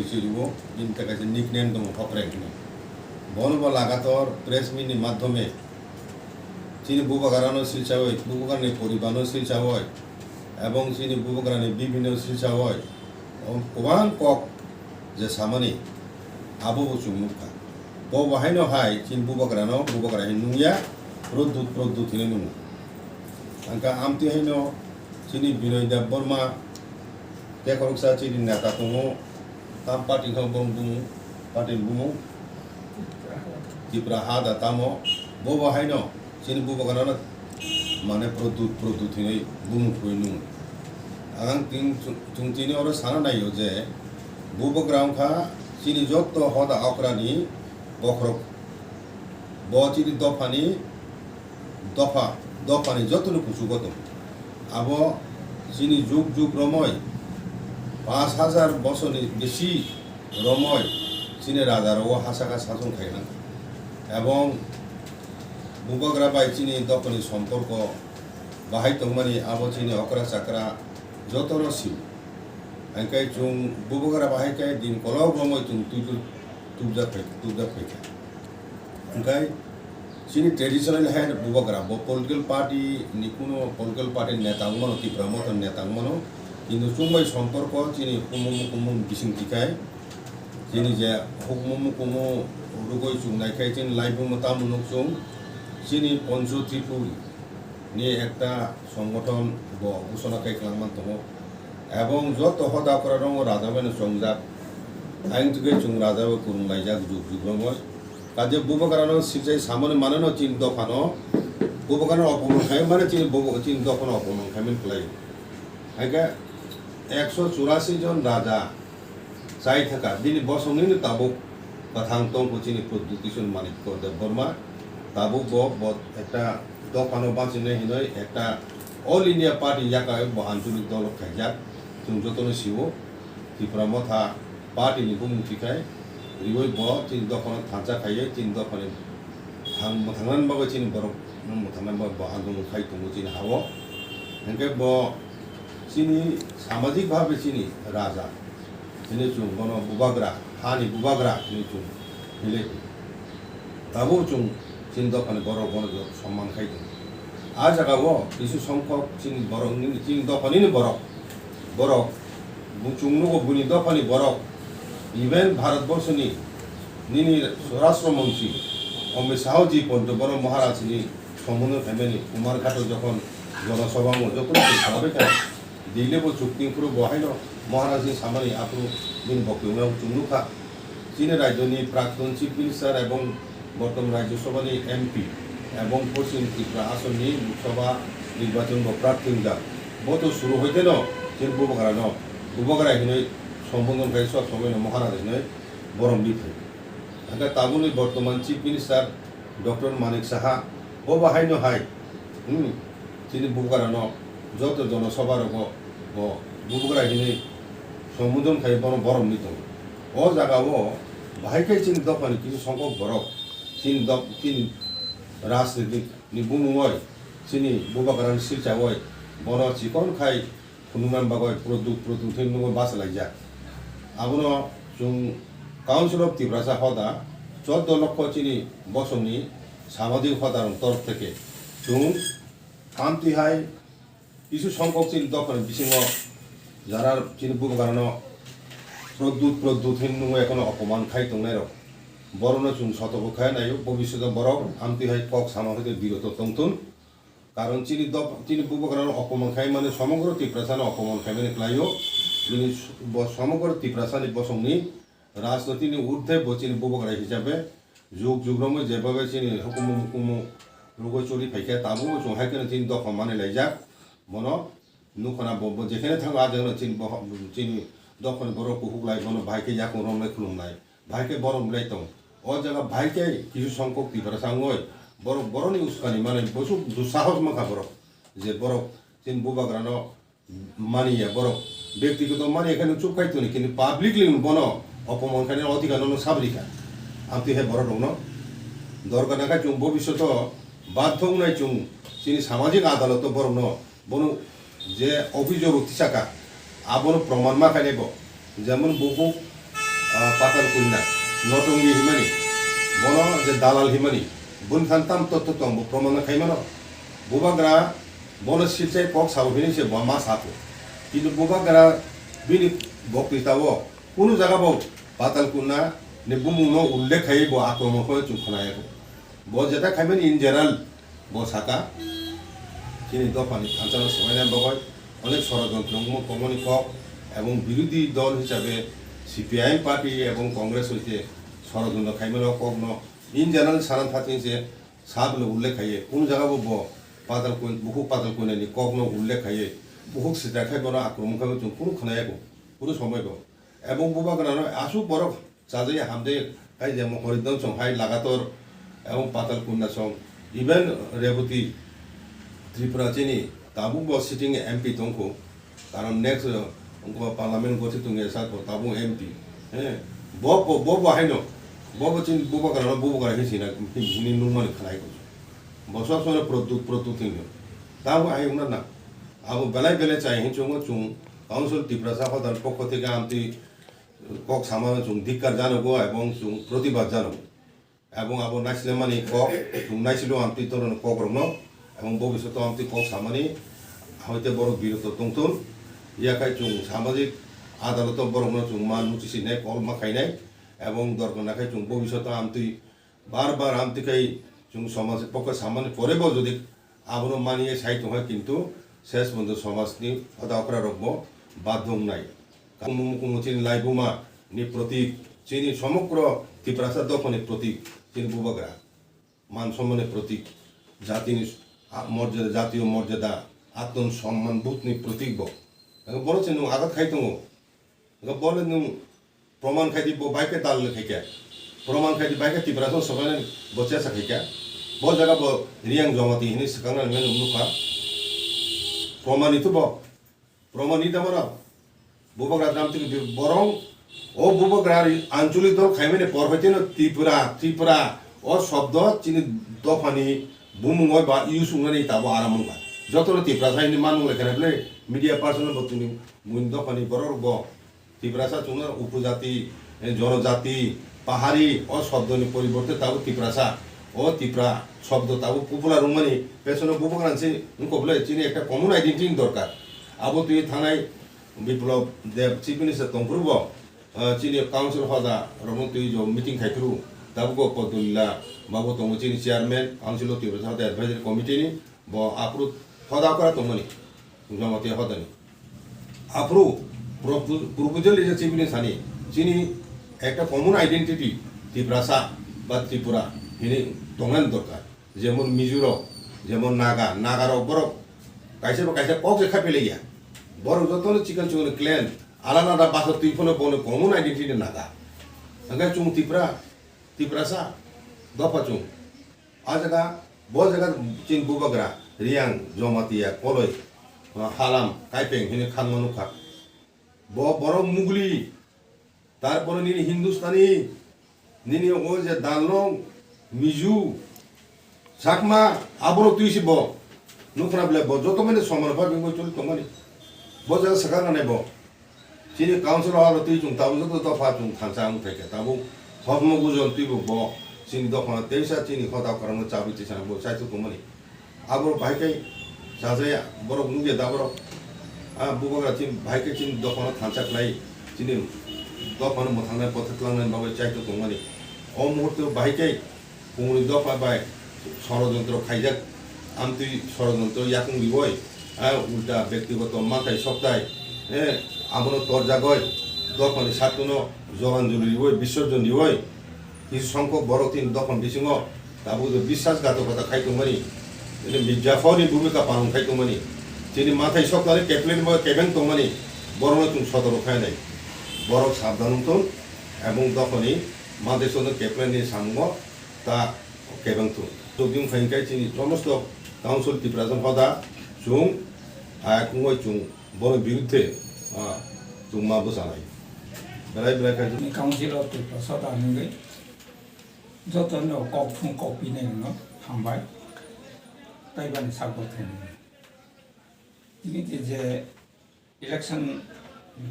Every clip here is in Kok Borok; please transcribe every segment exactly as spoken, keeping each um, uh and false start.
Chiribo, bini ta kaisa nickname tongo Hokrek hinwi. Bono bo lagator press meet ni madhyome chini bubagrano silchawoi, bubagrani poribarno silchawoi, ebong chini bubagrani bibino silchawoi, o kwbang kok je samani abo bo chwng nukha. Bo bo haino hai chini bubagrano bubagra hinwi nungya, Pradyut Pradyut hinwi nungo. Hwnkha amtwi haino chini Binoy Debbarma, tei khoroksa chini neta tongo, tam party wngkha bong bumung, party ni bumung Tipra Hada tamo, bo bo haino chini bubagrano mane Pradyut Pradyut hinwi bumung khurwi nungo. Ang chwng, chwng tini oro sana naio je bubagra wngkha chini joto hoda okrani bokhorok, bo chini dophani dopha, dophani jotono kuchugo tongo. Abo chini jug jug romoi pash hajar bosorni bisi romoi chini raja rogo ha saka sachung khairang. Ebong bubagra bai chini dophani somporko bahai tongmani abo chini okra chakra jotono sio. Haikai chwng bubagra bahai kai din kolok romoi chwng tubjak phai, tubjak phaikha. Hingkai chini traditional head bubagra, bo political party ni kuno political party neta wngmano, Tipra Motha neta wngmano, kintu chwng bai somporko chini hukumu mukumu bising tikai, chini je hukumu mukumu rugoi chwng naikhai chini laibuma tamo nuk chwng, chini Pancho Tripuri ni ekta songothon bo ghoshona khai kwlangman tongo. Ebong joto hoda okra rok raja bai no chongjak. Ayang twi khe chwng raja bai kwrwng laijak jug jug romoi. Kaje bubagra no sikjai samani mane no chini dopha no. Bubagra no opomon khai mane chini bubo-, chini dopha no opomon khai mani kwlai. Hai khe ekso churasi jon raja chai thaka, bini bosongni no tabuk kwthang tongkho chini Pradyut Kishore Manikya Debbarma. Tabuk bo, bo ekta dophano bachinai hinoi ekta All India Party yakarwi bo ancholik dol khaijak. Chwng jotono sio, Tipra Motha Party ni bumung tikhai riwi bo chini dophano thansa khaiwi chini dophani thang-, mwthangna bagwi chini borok mwthangna bagwi bo andolon khai tongo chini hao. Hinkhe bo chini samajik bhabe chini raja. Chini chwng bono bubagra, hani bubagra hinwi chwng hinwi tongo. Tabuk chwng chini dophani borok bono jot somman khai tongo. A jaga o kisi songkhok chini borok nini, chini dophani ni borok, borok, bo chwng nugo buni dophani borok, even Bharat borso ni nini Swarashtra Montri Amit Shah ji porjonto bono Maharaj ni sombodhon khaimani Kumar Ghat o jokhon jono sobha o jokhon salai kha. Delhi bo chukti phuru bo haino Maharaj ni samani aphuru bini bokti wngna chwng nukha. Chini rajyoni Prakton Chief Minister ebong bortoman Rajya Sabha ni M P ebong Poschim Tripura asonni Lok Sabha nirbachon bo prarthi wngjak. Bo to suru hoite no chini bubagra no bubagra hinwi sombodhon khai sob somoi no Maharaj hinwi borom di phai. Hwnkhe tabukni bortoman Chief Minister Doctor Manik Saha bo bo haino hai, hmm, chini bubagrano joto jono sabha rogo bo bubagra hinwi sombodhon khai bono borom ni tongo. O jaga o bahai khe chini dophani kisi songkok borok chini dop-, chini rajnitik ni bumung oi chini bubagrani silcha oi bono chikon khai phunukna bagwi Pradyut Pradyut hinwi nungwi bachalaijak. Abono chwng Council of Tiprasa hoda choddo lokho chini bosongni samajik hodarok torop theke chwng amtwi hai kisu songkok chini dophani bisingo jara chini bubagrano Pradyut Pradyut hinwi nungwi ekono opoman khai tongnairok borokno chwng sotorko khai naio, bobishoto borok amtwi hai kok sama hoite biroto tongthun. Karon chini dop-, chini bubagrano opoman khai mani somogro Tiprasano opoman khai mani kwlaio. Bini s-, bo somogro Tiprasani bosongni rajnitini urdhwe bo chini bubagra hisabe jug jug romwi jebabe chini hukumu mukumu rugwi choli phaikhe tabukbo chwng hai kheno chini dopha mani laijak. Bono nukhana bo, bo jekheno thango a jagano chini boho-, chini dophani borok kuhuk lai bono bahai khe yakung romlai khulumlai. Bahai khe borom belai tong. O jaga bahai khe kisu songkok Tiprasa wngoi borok borokni uskani manwi bosuk dusahos mankha borok. Je borok chini bubagrano maniya borok. Bektigoto maniya khe nwng chuk khai toni, kintu publicly nwng bono opoman khainani odhikar no nwng sabrikha. Amtwi hai borok rokno dorkar nangkha chwng bobishoto badhyo wngnai chwng chini samajik adaloto borokno bono je obhijog tisaka abono proman ma khainai bo. Jemon bukhuk ah, Patal Kanya, Notongi himani, bono je dalal himani, boni than tam totto tong, bo proman khai mano. Bubagra bono silchai kok sabo hini se bo ma sako. Kintu Bubagra bini boktwitao kunu jaga bo Patal Kanya ni bumung no ullekh khaiwi bo akromon khe chwng khwnaya. Bo jeta khaimani in general bo saka, chini dophani thansa no swbaina bagwi onek sorojontro wngmo tongmani kok, ebong birodhi dol hisabe C P I M party ebong Congress hoite sorojontro khaimani o kok no in general sana thaching se sab no ullekh khaiye, kunu jaga bo bo Patal Kanya, bukhuk Patal Kanya ni kok no ullekh khaiye, bukhuk sita khai bono akromon khai chwng kunu khwnaya bo, kunu somoi bo. Ebong Bubagra no aswk borok chajaya hamjaya khai je mohori don song hai lagator ebong Patal Kanya song even Rebati Tripura chini tabuk bo sitting M P tongkho, karon next, uh, wngkha parliament gothi tongya sako tabuk M P, he, bo bo bo bo haino bo bo chini Bubagra no Bubagra hin sina hini nungmani khlai ko, bo sob somoi product product hinwi tabuk hai wngna na abo belai belai chai hin chungo chung council Tiprasa hodar pokho theke amtwi kok samano chwng dhikkar janogo ebong chwng protibad janogo. Ebong abo naislemani kok chwng naisilo amtwi toroni kokrokno ebong bobishoto amtwi kok samani hoite borok biroto tongthun. Yakhai chwng samajik adaloto borokno chwng ma nuchi sinai, kol ma khainai ebong dorkar nakhai chwng bobishoto amtwi bar bar amtwi khai chwng somaj pokhe samani porebo jodi abono maniye sai tongkha, kintu ses ponjo somajni hoda okra rokbo badhyo wngnai. Kumu kumu chini laibuma ni protik, chini somokro Tiprasa dophani protik, chini Bubagra. Man sommanni protik, jatini a-, morjada, jatiyo morjada, atmon somman bodhni protik bo. Ego bono se nwng agat khai tongo. Ego bole nwng proman khai di bo bai khe dal khai khe. Proman khai di bai khe Tiprasa swbainani bo chesa khai khe. Bo jaga bo Riyang Jomati hinwi swkang nani menu nukha. Proman itu bo. Proman ni damano Bubagra dam tini borong o Bubagra ri ancholi dol khaimani por hoiteno Tripura, Tripura o shobdo chini dophani bumung oi ba use wngnani tabo aram wngkha. Jotono Tiprasa hinwi manung lekha bwle media person bo tini buini dophani borok bo Tiprasa chwngno upojati, eh, jonojati, pahari o shobdoni poriborte tabo Tiprasa, o Tipra shobdo tabo popular wngmani pesono Bubagra se wngkha bwle chini ekta common identity ni dorkar. Abo twi thanai Biplab Deb, Chief Minister tongphuru bo, ah, chini council hoda rokno twi jo meeting khai phuru, tabuk o Podulila babu tongo chini chairman, council o Tiprasa hoda advisory committee ni, bo aphuru hoda okra tongmani, Jamatia hodani. Aphuru propo-, proposal rijak chini sani, chini ekta common identity, Tiprasa ba Tripura, hini tongna dorkar. Jemon Mizo rok, jemon Naga, Naga rok borok kaisa ba kaisa kok se khaipelaiya. Borok jotono chikon chikon clan, alada alada basa twi phano bono common identity Naga. Hwnkhe chwng Tipra, Tiprasa, dopha chwng. A jaga, bo jaga chini Bubagra, Riyang, Jamatia, Koloi, Halam, Kaipeng hinwi khanma nukha. Bo borok Mugli, tarpore nini Hindustani, nini o je Danlong, Mizo, Chakma, aborok twi si bo. Nukha bwle bo joto mani somano pha bini choli tongmani. Bo jaga swkang nanai bo. Chini council o aro twi chwng tabuk joto dopha chwng thansa wng thai khe tabuk hokmo bujon twi bo bo chini dophano teisa chini hoda kwrwngno chabwi tisa bo chaithok tongmani. Abo bahai khe chajaya borok nukya da borok. A Bubagra chini bahai khe chini dophano thansa khlai chini dophano mwthangnai pothor twlangnai bagwi chaithok tongmani. O muhurto bahai khe Kungni dopha bai sorojontro khaijak, amtwi sorojontro yakung riwi, a, ulta bektigoto matai soktai, e, abono torjagoi dophani satkuno joganjoli riwi, bisorjon riwi, kisu songkhok borok tini dophani bisingo tabuk biswasghatokota khai tongmani, tini Mirjapharni bhumika palon khai tongmani, tini matai soknani keplen bo kebeng tongmani, borokno chwng sotoro khainai. Borok sabdan wngthun, ebong dophani matai sokno keplenni samungo ta kebeng thung. Tobiyung phaikhe chini somosto council Tiprasa hoda chwng, ah, kungoi chwng bono birudhe, ah, chwng ma bwchanai. Belai belai khe Ni council of Tiprasa hoda hinwi jotono kok thung kok pinai no hambai. Taibani sakbo thani. Tini je je election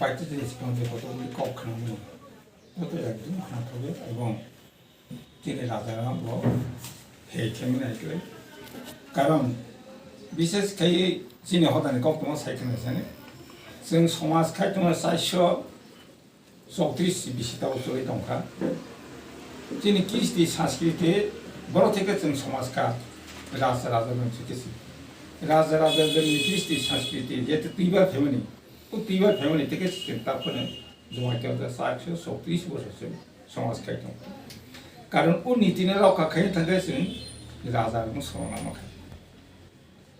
paitwtwini swkang je kotokni kok khwnamwi. Joto ekdom khna thokgwi ebong chini raja rok bo hei khe mwnai khlai. Karon bishes khai chini hodani kok tongma sai khna sani. Chwng somaj khai tongma chairso chowtris bisi tabuk choli tongkha. Chini kristi sanskriti borok theke chwng somaj kha raja raja rok theke se. Raja raja rokni kristi sanskriti jete twibar phaimani, o twibar phaimani theke se chwng takhwne Joma khe chairso chowtris bosor se somaj khai tong. Karon o niti no rokha khai thangkhe chwng raja rokno sorona ma khai.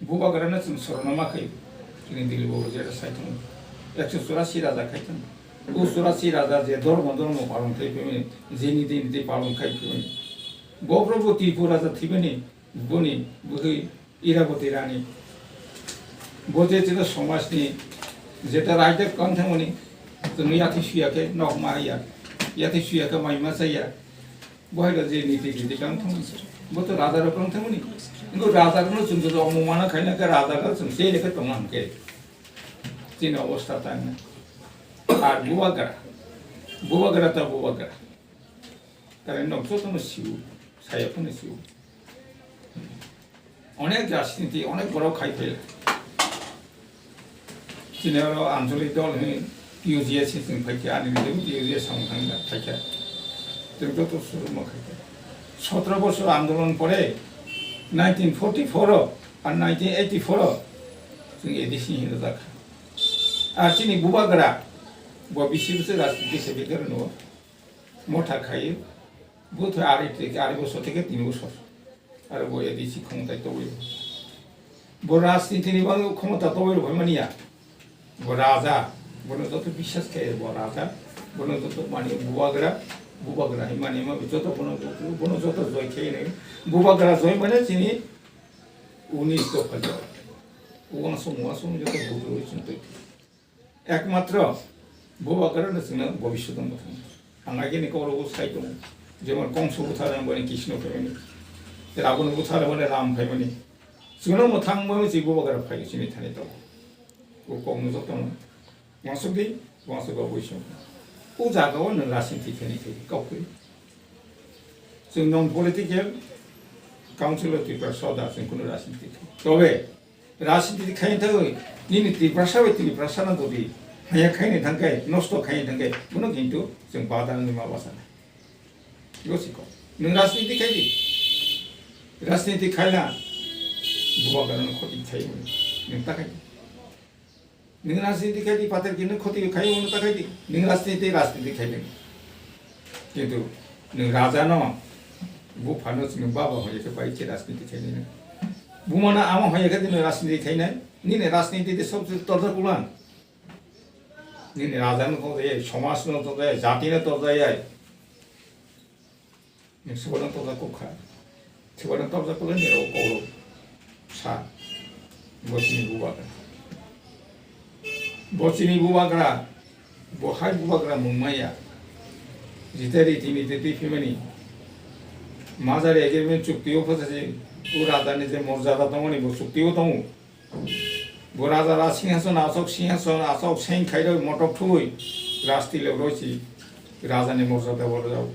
Bubagra no chwng sorona ma khai. Chini Dili bo je sai tong. Ekso churasi raja khai tong. O churasi raja je dormo dormo palon khai phimani, je niti niti palon khai phimani. Bo probo Tripura raja thibani, boni bwkhwi Iraboti Rani. Bo je chwla somajni jeta raida kwthangmani, chwngno yathi suya khe nok ma ya, yathi suya khe mai ma chaya. Bo hai je niti niti kwthang, bo to raja rok kwthangmani. Ngo raja rok no chwng to omo mana khaina khe raja rok chwng se lekhe tongna hwnkhe. Chini obostha tangna. Ar bubagra, bubagra ta bubagra. Tare nok jotono siu, saya phone siu. Onek rajniti, onek borok khai phaila. Chini oro anchalik dol hwnwi P U G S chwng phaikha, ani nini P U G S samung thangla phaikha. Chwng joto surumo khaikha. Sotro bosor andolon pore nineteen forty-four o ar nineteen eighty-four o chwng A D C hinwi rwjakha. Ar chini bubagra bo bisi bwswk rajniti se beker no motha khai, bwthai ari, ari bosor theke tini bosor. Aro bo A D C khomota tobwi. Bo rajniti ni bagwi khomota tobwi rw mani ya. Bo raja, bono joto biswas khe bo raja, bono joto mani bubagra, bubagra hai mani ma joto bono, bono joto joi khe ni. Bubagra joi mane chini unis dopha joi. Uansong uansong joto bubagra chwng twi. Ekmatro bubagra no chwngno bobiswt mwthang. Ang agini kok rogo sai tongo. Jemon Kongso bwtharnani boni Krishna phaimani. Rabon bwtharnani boni Ram phaimani. Chwngno mwthang mano si bubagra phai chini thani tongo. O kokno jotono. Wansuk di, wansuk o buisong. O jaga o nwng rajniti khaini khe kok khe. Chwng non political council of Tiprasa da chwng kuno rajniti khe. Tobe Rajniti khaina thangwi nini Tiprasa bai Tiprasa no jodi haya khaina thangkhe, nosto khaina thangkhe, bono kintu chwng badal ni ma basa nai. Gosiko. Nwng rajniti khai di. Rajniti khaina bubagra no khoti khai nwng ta khai di. Nwng rajniti khai di, pater kino khoti khai nwng ta khai di. Nwng rajniti, rajniti khai di. Kintu nwng raja no, buphano chini baba hoye khe bai khe rajniti khainai. Bumano ama hoye khe nwng rajniti khainai. Nini rajniti de sobse torja kulan. Nini raja no torja yai, somaj no torja yai, jati no torja yai. Nwng sobo no torja kukha. Sobo no torja kulan ni rok kok rok sa. Bo chini bubagra. Bo chini bubagra. Bo hai bubagra mung maya. Jitari tini tete phimani. Majari agreement chukti o phasasi. O raja ni je morjada tongmani bo chukti o tongo. Bo raja ra singhason asok singhason asok seng khairoi motok thugwi rasti le roisi raja ni morjada bo rojao.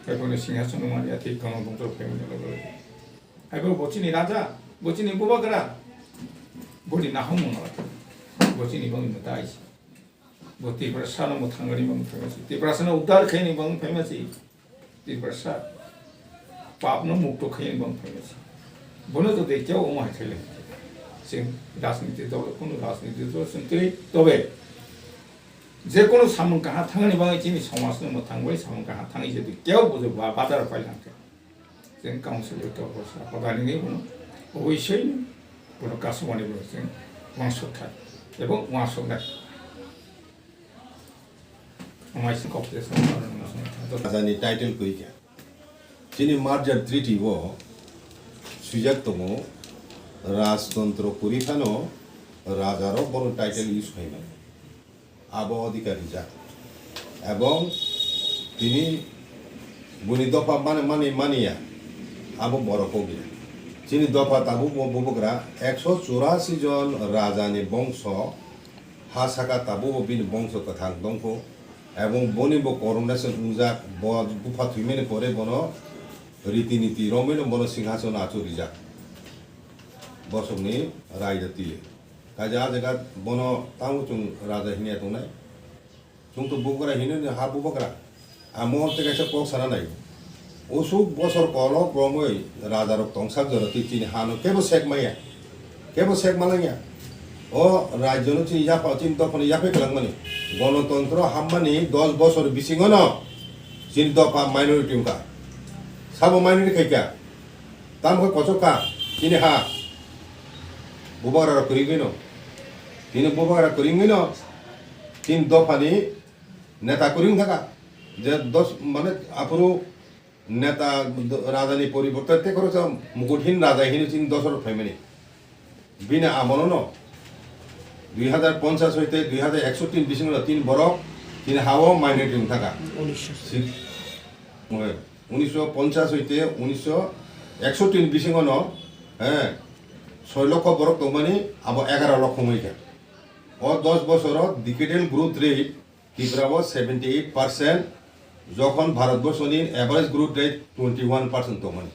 Ekhoni singhason mani athi kono bongso phimani logo. Haibo bo chini raja, bo chini bubagra, boni nahong mano, bo chini boni mwtai. Bo Tiprasa no mwthangwi mano phaimasi. Tiprasa no uddar khaini bang phaimasi. Tiprasa pap no mukto khaini bang phaimasi. Bono to dekya o mai khaile. Sing rajniti dol, kono rajniti dol sing tei tobe. Je kono samung kaha thangni bang chini somaj no mwthangwi samung kaha thangwi je keu bo ba badar pai langkha. Chwng council ni tokrosa hodani ni bono obosoi bono kasumani bono chwng uansuk thai ebong uansuk nai. Amaisi kok jesong. Rajani title koi kha. Chini merger treaty o swijak tongo, rajtontro kuri phano raja rok bono title use khaimani. Abo odhikar rijak. Ebong tini boni dopha mani, mani, maniya, abo borok kok ya. Chini dopha tabuk bo bubagra ekso churasi jon raja ni bongso ha saka tabuk bo bini bongso kwthang tongkho. Ebong boni bo coronation wngjak, bo bupha thwimani pore bono riti niti romwino bono singhasono achuk rijak. Bosongni raida twi. Kaisa ah jaga bono tamo chwng raja hinya tongnai. Chwng to bubagra hino ni ha bubagra. Amo tei kaisa kok sana nai. Usuk bosor kolok romwi raja rok tongsak jora twi chini hano kebo sek maya. Kebo sek malangya. O rajyo no chini yapha chini dophani yaphe kwlangmani. Gonotontro hammani dos bosor bisingo no chini dopha minority wngkha. Sabo minority khaikha. Tamo khe kochok kha chini ha. Bubagra rok kwrwngwi no. Chini bubagra kwrwngwi no. Chini dophani neta kwrwng thaka. Je dos mane aphuru neta do-, rajani poriborte tei khoroksa mukuthin raja hino chini dosor phaimani. Bini amono no dui hazar ponchash hoite dui hazar ekshoti ni bisingo no tin borok chini hao minority wng thaka. Unisho. Si-, oi, unisho ponchash hoite unisho ekshoti ni bisingo no, eh, soi lokho borok tongmani abo egaro lokho wngwi kha. O dos bosoro decadal growth rate Tripura o seventy eight percent, jokhon Bharatborsho ni average growth rate twenty one percent tongmani.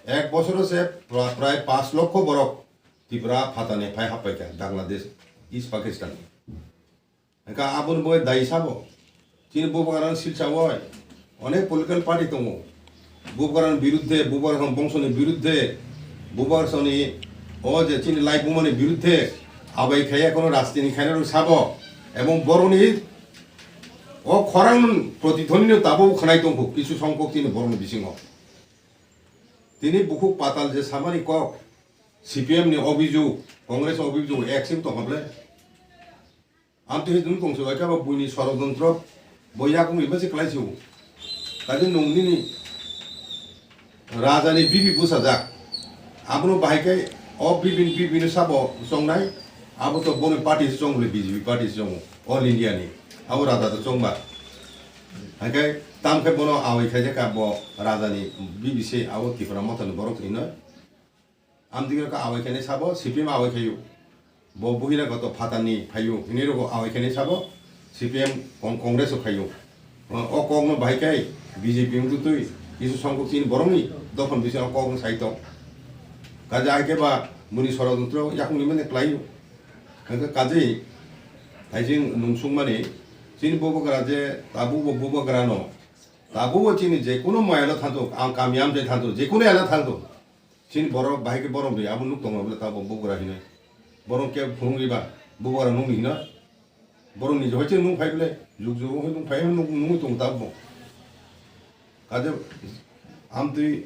Ek bosoro se pra-, prai panch lokho borok Tripura phatani phai happaikha Bangladesh, East Pakistan. Engkha aboni bagwi dayi sabo. Chini bubagrano silsa oi onek political party tongo. Bubagrani biruddhe, bubagrani bongsoni biruddhe, bubagrani o je chini laibumani biruddhe abai khaiya kono rajniti khainai rok sabo. Ebong boroni o khorang protidhonino tabuk khnai tongkho kisu songkok chini boroni bisingo. Tini bukhuk patal je samani kok, C P M ni obijog, Congress obijog, ek sing tongkha ble. Ang twi hwnwi tong se bai khe bo buini sorojontro bo yakungni bwswi kwlai se o. Kaisa nwng nini rajani bibi bwsajak. Abono bahai khe o bibini bibini sabo chongnai. Abo to bono party se chong le B J P party se chongo All India ni. Abo raja to chongba. Hai khe tam khe bono awai khaijak ka bo rajani bibi se abo Tipra Motha ni borok hinwi. Amtwino khe awai khainai sabo C P M awai khaio. Bo buhira goto phatani phaio hinwi rogo awai khainai sabo C P M Con-, Congress o khaio. O, o kokno bahai khai B J P wngtwi twi kisu songkok chini borokni dophani bisingo o kokno sai tong. Kaisa hai khe ba buni sorojontro yakungni mane klaio. Hwnkhe kaji thaising nungsukmani chini bubagra je tabukbo bubagrano tabukbo chini jekunu mayano thanthok, ang kami amchai thanthok, jekunu ela thanthok. Chini borok bahai khe borom ri abo nuk tongo bole tabo bugra hinwi. Borom khe phunuk riba bugra nung hinwi. Borom ni jahai chini nung phai bole juk juk wngwi nung phai nung nungwi tongo tabo. Kaje amtwi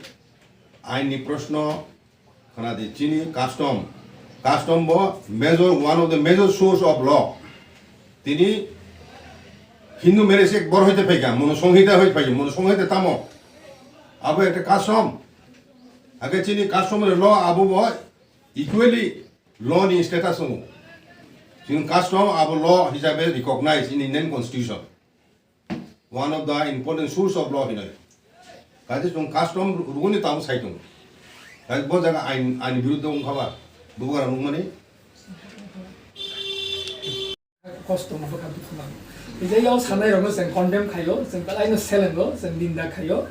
ain ni proshno khna di chini custom. Custom bo major, one of the major source of law. Tini Hindu marriage ek bor hoite phaikha, mono songhita hoi phai, mono songhita tamo. Abo ekta custom. Ake chini customary law abo bo equally law ni status wngo. Chini custom abo law hisabe recognize in Indian constitution. One of the important source of law hinoi. Kaje chung custom rugoni tamo sai tongo. Kaje bo jaga ain, ain biruddhe wngkha ba, bubagra nungmani. Kosto no bwkha dukhu nang. Tei je yao sanai rokno chwng condemn khaio, chwng belai no selengo, chwng ninda khaio.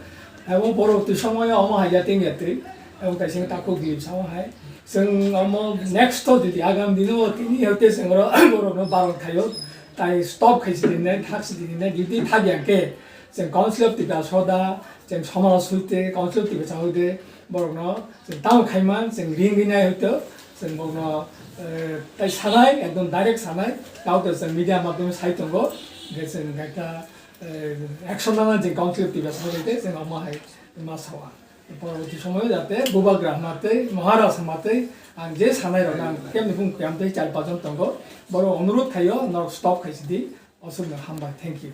Abo borok twi somoyo omo hai ya tengya twi. Abo kaisa takhuk di sao hai. Chwng omo next to jodi agam dino tini hote chwng oro borok no baron khaio. Tai stop khai si dinne, thak si dinne, jodi thak ya ke. Chwng Council of Tiprasa da, chwng Somalo suite, Council of Tiprasa hoite, borokno chwng tamo khaima, chwng ring rinai hoito, chwng borokno, eh, tai sanai, ekdom direct sanai, tao to chwng media madhyome sai tongo, je chwng ekta, eh, action nana je Council of Tiprasa hoite, chwng omo hai ma sawa. Poroboti somoyo jate bubagra hama tei, Maharaj hama tei, ang je sanai rok ang kemni phung kuyam tei char pajon tongo, borok onurodh khaio, norok stop khai sidi, osukno hambai, thank you.